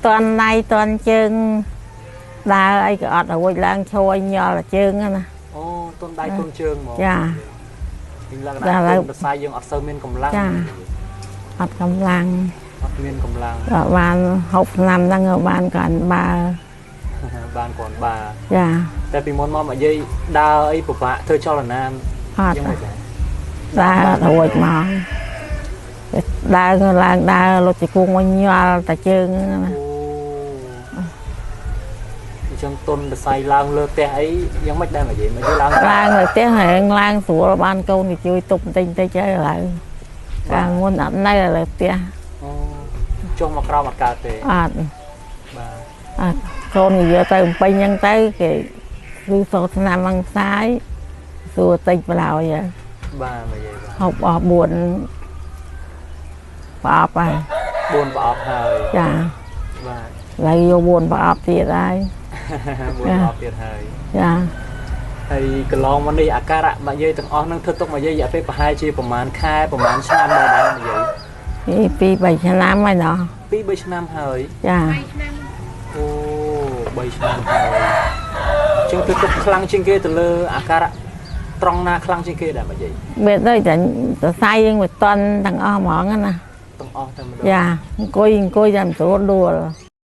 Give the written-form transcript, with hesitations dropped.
តន់ដៃតន់ជើងដើរអីក៏អត់រួចឡើងឈរញល់តែជើងហ្នឹងណា អូ ទន់ដៃទន់ជើងហ្មង ចា វិញលក្ខណៈទន់សរសៃយើងអត់សូវមានកម្លាំង ចា អត់កម្លាំង អត់មានកម្លាំង ក៏បានហូបថ្នាំហ្នឹងក៏បានគ្រាន់បើ បានគ្រាន់បើ ចា តែពីមុនមកមកយាយដើរអីពិបាកធ្វើចលនា អត់ យ៉ាងម៉េចដែរ ដើរអត់រួចមកដើរឡើងដើរលុតជង្គង់មកញល់តែជើងហ្នឹងណា អូ អញ្ចឹងទុនសរសៃឡើងលើផ្ទះអីយ៉ាងម៉េចដែរមកយាយ មកយាយឡើង ឡើងលើផ្ទះហើយឡើងស្រួល បានកូនគេជួយទប់បន្តិចបន្តិចហើយឥឡូវ កាលមុនអត់នៅលើផ្ទះ អូ ចុះមកក្រោមអត់កើតទេ អត់ បាទ អត់ កូនគេយកទៅបំពេញអញ្ចឹងទៅគេគឺសោឆ្នាំហ្នឹងផ្សាយសួរតិចបឡើយហើយ បាទមកយាយ បាទ ហូបអស់4ប្រអប់ហើយ 4ប្រអប់ហើយ ចា បាទ ឥឡូវយក4ប្រអប់ទៀតហើយ 4ប្រអប់ទៀតហើយ ចា ហើយកន្លងមកនេះអាការៈមកយាយទាំងអស់នឹងធ្វើទុកមកយាយរយៈពេលប្រហែលជាប្រហែលខែប្រហែលឆ្នាំដែរដែរមកយាយ ពី2 3ឆ្នាំហើយណោះ 2 3ឆ្នាំហើយ ចា អូ 3ឆ្នាំហើយ អញ្ចឹងធ្វើទុកខ្លាំងជាងគេទៅលើអាការៈត្រង់ណាខ្លាំងជាងគេដែរមកយាយ វាដូចតែសរសៃយើងវាតន់ទាំងអស់ហ្មងណា ទាំងអស់តែម្ដង ចា អង្គុយអង្គុយតែមិនស្រួលដួល